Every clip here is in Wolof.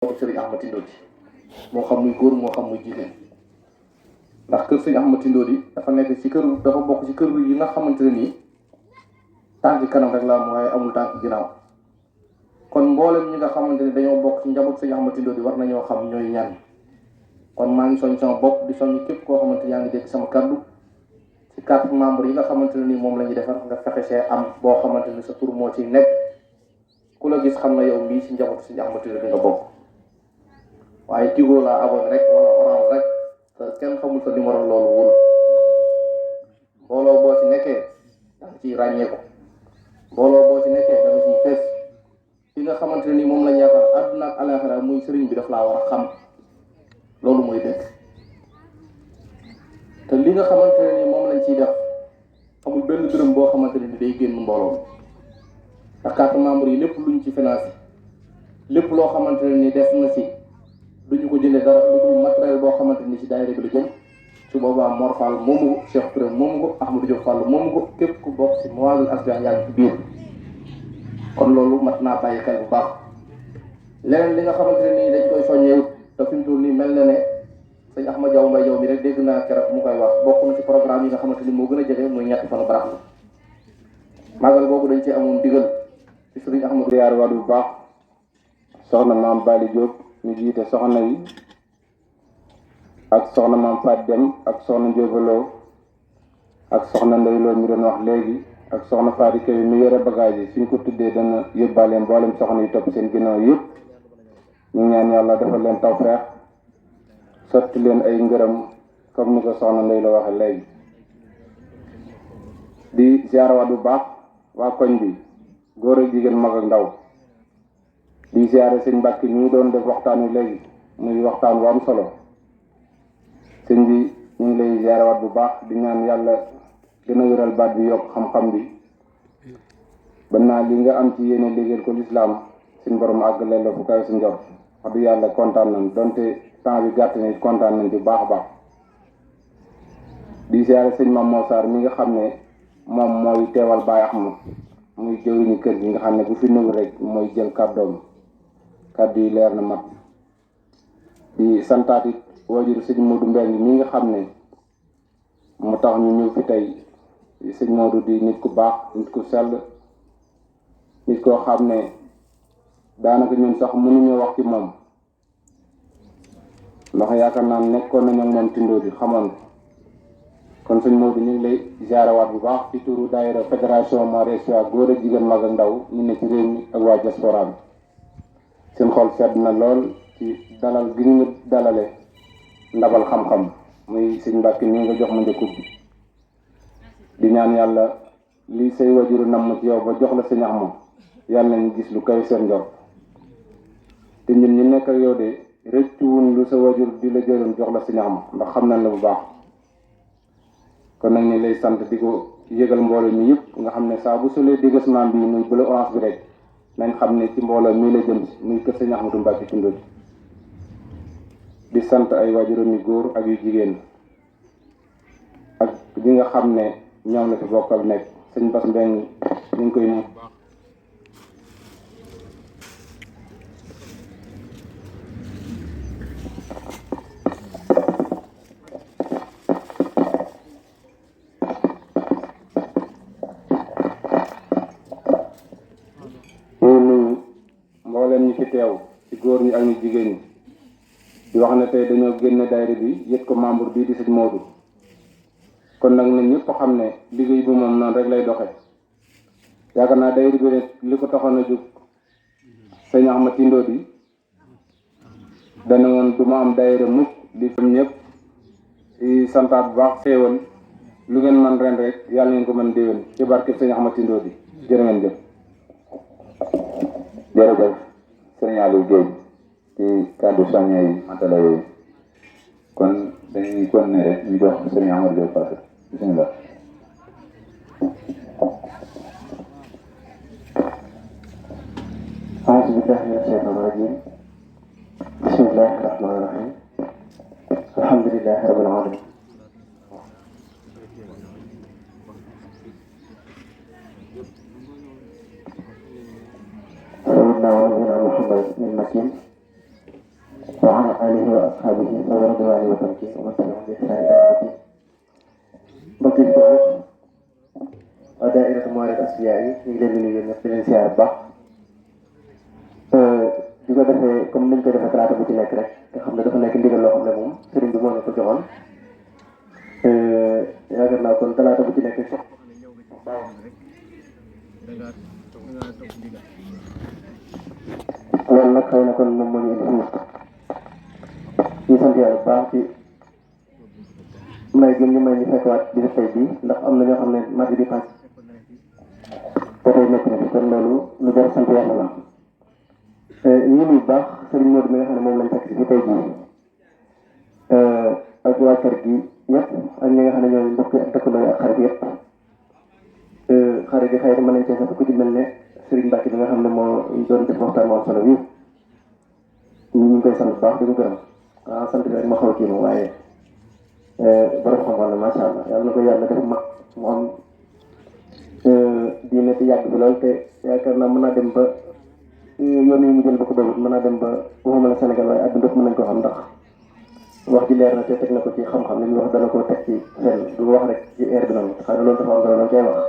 Sëriñ Ahmad Tindodi moo xam muy góor moo xam muy jigéen ndax kër Sëriñ Ahmad Tindodi dafa nekk ci kër dafa bokk ci kër yi nga xamante ne nii tànk kanam rek la am waaye amul tànk ginnaaw kon mboolem ñi nga xamante ni dañoo bokk ci njaboot Sëriñ Ahmad Tindodi war nañoo xam ñooy ñan kon maa ngi soñ sama bopp di soñ képp koo xamante yaa ngi dégg sama kaddu ci carte membre yi nga xamante ne nii moom la ñuy defar nga fexe see am boo xamante ni sa tur moo ciy nekk ku la gis xam na yow mii ci njaboot Sëriñ Ahmad Tindodi nga bokk waaye Tigo laa abonné rek wala Orange rek te kenn xamul sa numéro loolu wóolu mbooloo boo ci nekkee da nga ciy ràññeeku mbooloo boo ci nekkee da nga ciy fees fi nga xamante ne nii moom lañ yaakaar àdduna ak alaxira muy sëriñ bi daf laa war a xam loolu mooy dëkk te li nga xamante ne nii moom lañ ciy def amul benn dërëm boo xamante ne ni day génn mbooloo ndax carte membre yi lépp luñ ci financé lépp loo xamante ne ni def na si duñu ko jëlee dara lu dul matériel boo xamante ni ci daayira bi la jëm su boobaa Mor Fall moomu ko Cheikh Touré moomu ko Ahmadou Diop Fall moomu ko képp ku bokk si Mawahibou Asfiya yaa ngi ci biir kon loolu mat naa bàyyi xel bu baax leneen li nga xamante ne nii dañ koy soññee te fi mu toll nii mel na ne sëñ Ahmad Diaw Mbaye Diaw mi rek dégg naa keroog mu koy wax bokk na ci programme yi nga xamante ni moo gën a jege muy ñetti fanu barax la màggal boobu dañ ci amoon digal ci sëriñ Ahmadou yaar waat bu baax soxna maam Bali Diop ñu jiite soxna yi ak soxna maam Fat Dem ak soxna Njóobaloo ak soxna Ndeyloo mi doon wax léegi ak soxna Fadi Kay mi yore bagage yi suñ ko tuddee dana yóbbaale mboolem soxna yi topp seen ginnaaw yëpp ñu ñaan yàlla defal leen tawfeex sotti leen ay ngërëm comme ni ko soxna Ndeyloo waxe léegi di ziarawaat bu baax waa koñ bi góor ak jigéen mag ak ndaw di ziare sëñ Mbàkke mi doon def waxtaan wi léegi muy waxtaan wu am solo sëñ bi ñu ngi lay ziarewaat bu baax di ñaan yàlla gën a wéral baat bi yokk xam-xam bi ba naa li nga am ci yéene liggéeyal ko lislaam suñ borom àggale la fu kaw sa njort wax dëgg yàlla kontaan nañ donte temps bi gàtt ni kontaan nañ bu baax a baax di ziare sëñ Mame Mor Sarr mi nga xam ne moom mooy teewal Baye Axma muy jëwriñu kër gi nga xam ne bu fi nëwul rek mooy jël kàddoom kàddu yi leer na mat di santaat it waajur sëñ Modou Mbeng mi nga xam ne mu tax ñu ñëw fi tey sëñ Modou di nit ku baax nit ku sell nit koo xam ne daanaka ñun sax mënuñoo wax ci moom ndax yaakaar naa nekkoon nañu ak moom Tindodi xamoon kon sëñ Modou ñu ngi lay ziarawaat bu baax ci turu daayira fédération Mawahibou Asfiya góor ak jigéen mag ak ndaw ñu ne ci réew mi ak waa diaspora bi seen xol sedd na lool ci dalal gi ñu dalale ndabal xam-xam muy sëñ Mbàkke nii nga jox ma njëkkut bi di ñaan yàlla lii say wajuru namm ci yow ba jox la sëñ Axma yàlla nañu gis lu kaw seen njort te ñun ñu nekk ak yow de rëccuwun lu sa wajur di la jëloon jox la sëñ Axma ndax xam nañ la bu baax kon nag ñu lay sant di ko yëgal mbooloo mi yëpp nga xam ne saa bu solee déguisement bi muy bleu orange bi rek nañ xam ne ci mbooloo mii la jëm si muy kër sëñ Ahmadou Mbacke Tindodi di sant ay waajuram yu góor ak yu jigéen ak ñi nga xam ne ñoom la fi bokkal nekk sëñ Bass Mbeng ñu ngi koy nuyu mbooleem ñi fi teew ci góor ñi ak ñu jigéen ñi di wax ne tey dañoo génne daayira bi yët ko membre bii di sëñ Modou kon nag ñun ñëpp xam ne liggéey bi moom noonu rek lay doxe yaakaar naa daayira bi rek li ko taxoon a jóg sëñ Ahmad Tindodi dana woon du ma am daayira mukk di fam ñëpp di santaat bu baax xéewal lu ngeen man ren rek yàlla ngeen ko mën déwén ci barke sëñ Ahmad Tindodi jërë ngeen jëf jërëjëf sëriñ Aliou Guèye ci kàddu soññe yi matala yooyu kon dañuy continuer rek ñu jox sëriñ Amadou Diop Fall bismillah أعوذ بالله من الشيطان الرجيم بسم الله الرحمن الرحيم الحمد لله رب العالمين سيدنا ونبينا محمد المكين wa ala alihi wa ashabihi wa radiyallahu wa tamkin wa man tabi'ahum bi ihsan ila yawmi din. mbokk yi ko waa daayira Mawahibou Asfiya yi ñu ngi leen di nuyu ñëpp di leen siyaar bu baax di ko defee comme niñ ko defee talaata bu ci nekk rek nga xam ne dafa nekk ndigal loo xam ne moom sëriñ bi moo ñu ko joxoon yaakaar naa kon talaata bu ci nekk sax loolu nag xëy na kon moom moo ñu indi fii ñu sant yàlla bu baax ci may gi ñu may ñu fekkwaat di def tey bii ndax am na ñoo xam ne mardi bi pass te tey nekk na fi kon loolu lu jar sant yàlla la ñu ngi bu baax Serigne Modou mi nga xam ne moom lañ fekk si tey bii ak waa kër gi ñëpp ak ñi nga xam ne ñooy mbokk ak dëkkandoo ak xarit yëpp xarit yi xëy na mën nañ cee sax ku ci mel ne Serigne Mbacke bi nga xam ne moo doon def waxtaan moo am solo bii ñu ngi koy sant bu baax di ko gërëm waaw sant bi rek ma xaw kii moom waaye borom xam-xam la macha allah yàlla na ko yàlla def mag mu am diine te yàgg bi lool te yaakaar naa mën naa dem ba yoon yi mu jël ba ko dogut mën naa dem ba waxuma la Sénégal waaye àdduna bépp mën nañ ko xam ndax wax ji leer na te teg na ko ci xam-xam li muy wax dana ko teg ci fenn du wax rek ci air bi noonu xëy na loolu dafa am solo loolu koy wax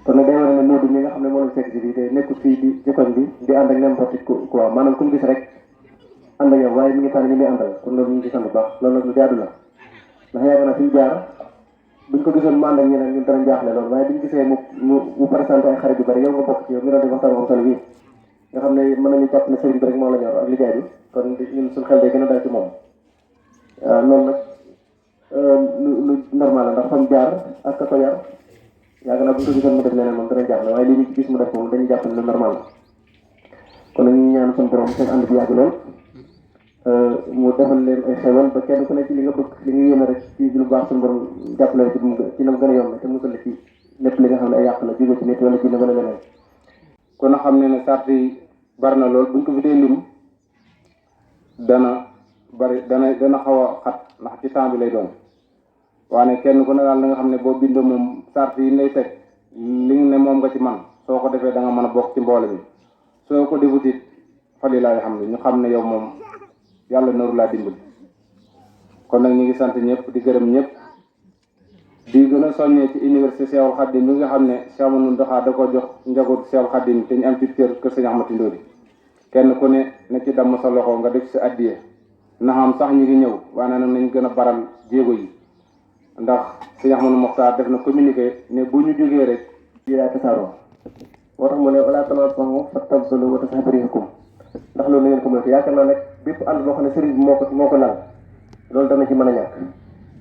kon nag day war ne Modou ñi nga xam ne moo lañ fekk si fii te nekkul fii di jëkkoon bi di ànd ak n'importe quoi maanaam ku ñu gis rek ànd ak yow waaye mi ngi tànn ñi muy àndal kon loolu ñu ngi ci sant bu baax loolu nag lu jaadu la ndax yaakaar naa fi ñu jaar buñ ko gisoon mu ànd ak ñeneen ñun danañ jaaxle loolu waaye biñ gisee mu présenté ay xarit yu bari yow nga bokk ci yow ñu doon def waxtaan bu solo bii nga xam ne mën nañu jàpp ne sëriñ bi rek moo la ñor ak liggéey bi kon ñun suñu xel day gën a dal ci moom loolu nag lu normal la ndax fam jaar ak ka ko yar yaakaar naa buñ ko gisoon mu def leneen moom danañ jaaxle waaye li ñu gis mu def moom dañuy jàpp ne lu normal la kon nag ñu ñaan suñu borom seen ànd bi yàgg lool mu defal leen ay xewal ba kenn ku ne ci li nga bëgg li nga yéene rek ci lu baax suñu borom jàppale ci na mu gën a yomb te musal ci lépp li nga xam ne ay yàq la jóge ci nit wala ci ne wala leneen kon xam ne ne sart yi bari na lool buñ ko fi dee lim dana xaw a xat ndax ci temps bi lay doon waaye kenn ku ne daal da nga xam ne boo bindoo moom sart yi lay teg li nga ne moom nga ci man soo ko defee da nga mën a bokk ci mboole bi soo ko defut it fali laay xam ne ñu xam ne yow moom yàlla naru laa dimbali kon nag ñu ngi sant ñëpp di gërëm ñëpp di gën a soññee ci université Cheikhoul Khadim bi nga xam ne Cheikh Amadou Mountakha da ko jox njaboot Cheikhoul Khadim te ñu am ci kër Sëñ Ahmadou Ndori kenn ku ne na ci damm sa loxo nga def sa addiye na xam sax ñu ngi ñëw waaye nag nañ gën a baral jéego yi ndax Sëñ Ahmadou Mokhtar def na communiqué ne bu ñu jógee rek yi daa tasaaroo moo tax mu ne wala tanaasaxu fatabsalu wa tas'aba riihukum ndax loolu na ngeen ko moytu yaakaar naa nag bépp ànd boo xam ne sëriñ bi moo ko lal loolu dana ci mën a ñàkk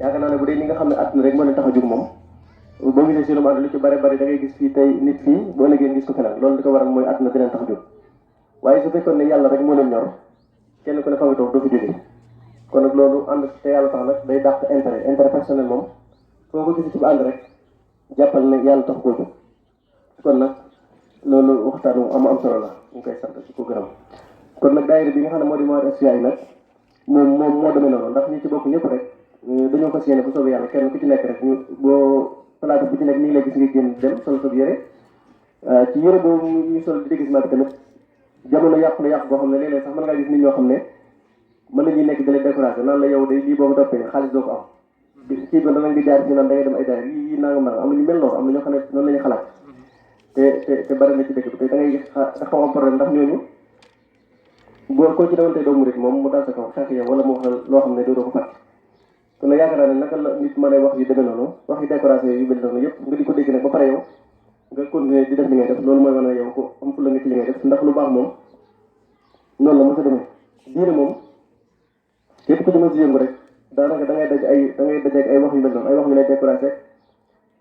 yaakaar naa ne bu dee ñi nga xam ne àdduna rek moo leen tax a jóg moom boo gisee seenum ànd lu ci bari bari da ngay gis fii tey nit fii boo ëllëgee gis ko feneen loolu li ko waral mooy àdduna di leen tax a jóg waaye su fekkoon ne yàlla rek moo leen ñor kenn ku ne fa nga toog doo fi jógee kon nag loolu ànd te yàlla tax nag day dàq intérêt personnel moom foo ko gis ci ànd rek jàppal ne yàlla tax koo jóg kon nag loolu waxtaan am solo la ñu koy sant ci ko gërëm kon nag daayira bi nga xam ne moo di Mawahibou Asfiya yi nag moom moo demee noonu ndax ñi ci bokk ñëpp rek dañoo fas yéene bu soobee yàlla kenn ku ci nekk rek ñu boo plateau bu ci nekk ñu ngi lay gis nga génn dem sol sa yére ci yére boobu ñu sol di déguisement bi tamit jamono yàqu na yàqu boo xam ne léeg-léeg sax mën ngaa gis nit ñoo xam ne mën nañuy nekk dalee décoration naan la yow de lii boo ko toppee xaalis doo ko am kii ba danañ di jaar ci naan da ngay dem ay daayira yi nangam nangam am na ñu mel noonu am na ñoo xam ne noonu la ñuy xalaat te bari na ci dëkk bi te da ngay xaw am problème ndax ñooñu boo ko ci demoon tey doo murit moom mu dal sa kaw xeex yow wala mu wax loo xam ne doo ko fàtte kon nag yaakaar naa ne naka la nit mën a wax yu demee noonu wax yu décoration yu mel noonu yëpp nga di ko dégg nag ba pare yow nga continuer di def li ngay def loolu mooy wane yow ko am fu la nga ci li ngay def ndax lu baax moom noonu la mos a demee diine moom képp ku ci mos a yëngu rek daanaka da ngay daj ay wax yu mel noonu ay wax yu lay décoration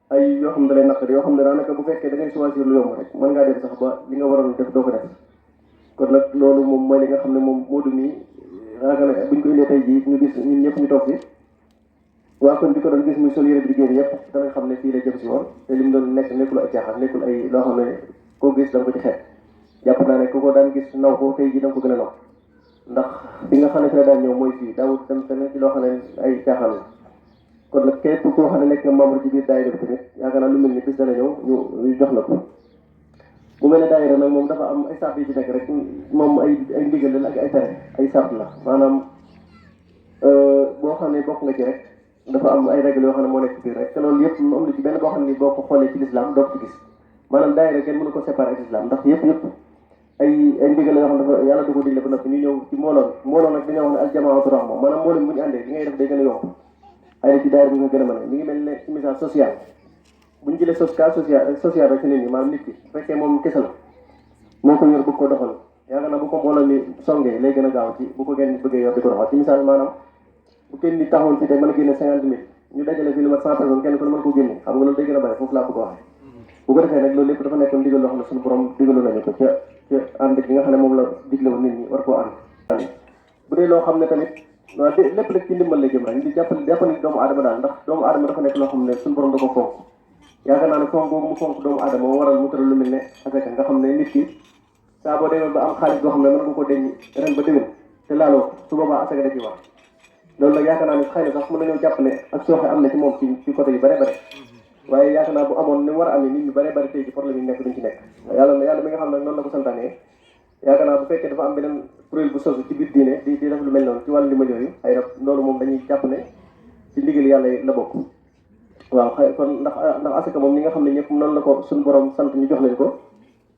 ay yoo xam ne da lay naqari yoo xam ne daanaka bu fekkee da ngay choisir lu yomb rek mën ngaa def sax ba li nga waroon def doo ko def kon nag loolu moom mooy li nga xam ne moom Modou mii yaakaar naa buñ ko indee tey jii ñu gis ñun ñëpp ñu toog fi waa kon bi ko doon gis muy sol yére bi di génn yëpp danañ xam ne fii la jëm si woon te li mu doon nekkul ay caaxaan nekkul ay loo xam ne koo gis da nga ko ci xeet jàpp naa ne ku ko daan gis naw ko tey jii da nga ko gën a naw ndax bi nga xam ne fi la daan ñëw mooy fii daawut dem feneen ci loo xam ne ay caaxaan la kon nag képp koo xam ne nekk nga membre ci biir daayira bi tamit yaakaar naa lu mel ni bis dana ñëw ñu jox la ko bu mel ne daayira nag moom dafa am ay sart yi ci nekk rek moom ay ndigal la ak ay tere ay sart la maanaam boo xam ne bokk nga ci rek dafa am ay règle yoo xam ne moo nekk ci biir rek te loolu yëpp am na ci benn boo xam ne boo ko xoolee ci l'islam doo ko ci gis maanaam daayira kenn mënu ko séparer ak l'islam ndax yëpp ay ndigal la yoo xam ne dafa yàlla du ko digle ba noppi ñu ñëw ci mbooloo nag dañoo wax ne al jamaatu rahma maanaam mbooloo bu ñu àndee li ngay def day gën a yomb ay na ci daayira bi nga gën a mën a mi ngi mel ne ci message social bu ñu jëlee social rek ci nit ñi maanaam nit ki bu fekkee moom kese la moo ko yor bëgg ko doxal yaakaar naa bu ko mbooloo mi songee lay gën a gaaw ci bu ko kenn bëggee yor di ko doxal ci misaal maanaam bu kenn ni taxawoon fi tey mën a génne 50 000 ñu dajale fi lu mat 100 personnes kenn ko mën ko génne xam nga loolu day gën a bëri foofu laa bëgg a waxee bu ko defee nag loolu lépp dafa nekk ndigal loo xam ne suñu borom digalu nañu ko ca ànd gi nga xam ne moom la digle woon nit ñi war koo ànd bu dee loo xam ne tamit waaw lépp rek ci ndimbal la jëm rek di jàppale doomu aadama daal ndax doomu aadama dafa nekk loo xam ne suñu borom da ko fonk yaakaar naa ne fonk boobu mu fonk doomu aadama moo waral mu tëral lu mel ne asaka nga xam ne nit ki saa boo demee ba am xaalis boo xam ne mën nga ko denc ren ba déwén te laaloo su boobaa asaka da ci wax loolu nag yaakaar naa ne xëy na sax mën nañoo jàpp ne ak sooxe am na ci moom ci côté yu bare bare waaye yaakaar naa bu amoon ni mu war a amee nit ñu bare bare tey ci problème yi nekk duñ ci nekk yàlla mi nga xam ne noonu la ko santaanee yaakaar naa bu fekkee dafa am beneen kuréel bu sosu ci biir diine di def lu mel noonu ci wàllu ndimbal yooyu ay loolu moom dañuy jàpp ne ci ndigal yàlla la bokk waaw xëy kon ndax asaka moom ñi nga xam ne ñëpp noonu la ko suñu borom sant ñu jox leen ko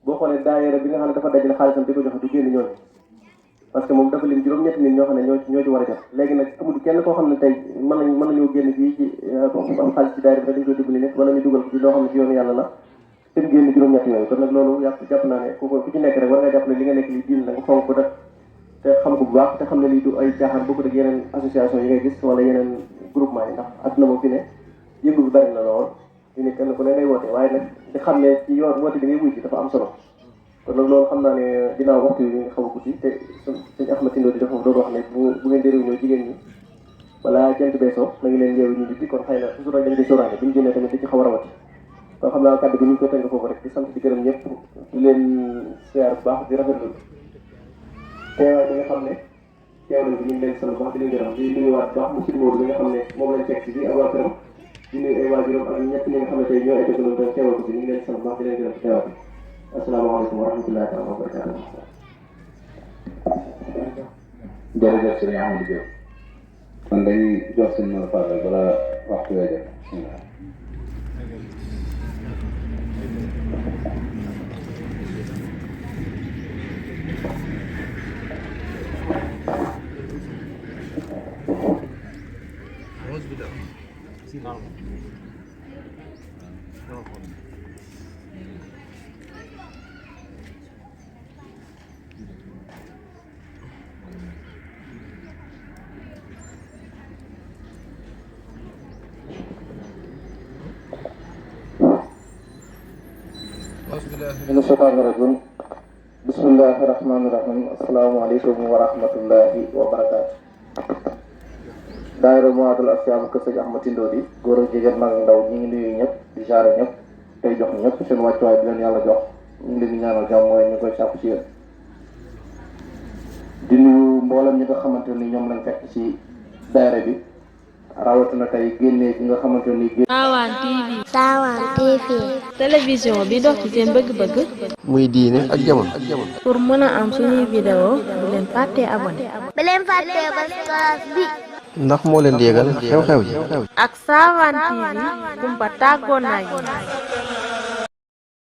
boo xoolee daayira bi nga xam ne dafa dajale xaalisam di ko joxe du génn ñooñu parce que moom dafa leen juróom-ñetti nit ñoo xam ne ñoo ci war a jot léegi nag amul kenn koo xam ne tey mën nañoo génn fii ci am xaalis ci daayira bi dañ koy dimbali nekk wala ñu dugal ko ci loo xam ne ci yoonu yàlla la te mu génn juróom-ñetti yooyu kon nag loolu jàpp naa ne ku ci nekk rek war nga jàpp ne li nga nekk li diin la nga fonk ko def te xam ko bu baax te xam ne lii du ay caaxaan bokk ak yeneen association yi ngay gis wala yeneen groupement yi ndax adduna moom fi ne yëngu bi bari na lool fi ne kenn ku ne ngay woote waaye nag di xam ne ci yoon woote bi ngay wuy ci dafa am solo kon nag loolu xam naa ne dinaa waxtu yi nga xaw a guddi te sëñ Ahmad Tindo di dafa doon wax ne bu ngeen di réunion jigéen ñi balaa jant beesoo na ngi leen yeewu ñu di kon xëy na toujours rek dañ koy sóoraale bu ñu génnee tamit di ci xaw a rawati kon xam naa kàddu gi ñu ngi koy tënk foofu rek di sant di gërëm ñëpp di leen siyaar bu baax di rafetlu teewaay bi nga xam ne teew nañ bi ñu ngi leen sant bu baax di leen gërëm di nuyuwaat bu baax mu sidmoodu bi nga xam ne moom lañ fekk si bi ak waa këram di nuyu ay waajuram ak ñett ñi nga xam ne tey ñoo été sunu doon teewal ko si ñu ngi leen sant bu baax di leen gërëm ci teewaay bi asalaamaaleykum wa rahmatullahi taala wa barakatuh jërëjëf sëriñ Amadou Diop kon dañuy jox seen mën a faral bala waxtu wee jot mina shaytaani rajiim bismillahi rahmaani rahiim asalaamaaleykum wa rahmatullahi wa barakaatu. daayira Mouhadul Asyaam kër sëñ Ahmad Tindo di góor ak jigéen mag ak ndaw ñu ngi nuyu ñëpp di jaare ñëpp tey jox ñëpp seen wàccuwaay bi leen yàlla jox ñu ngi leen di ñaanal jàmm mooy ñu koy sàpp ci yéen di nuyu mboolem ñi nga xamante ni ñoom lañ fekk ci daayira bi rawatina tey génnee bi nga xamante ni Sawan TV télévision bi dox ci seen bëgg-bëgg muy diine ak jamono pour mën a am suñuy vidéo bu leen fàttee abonné bu leen fàttee ba class bi ndax moo leen di yëgal xew-xew ji ak Sawan TV kumpa tàggoon naa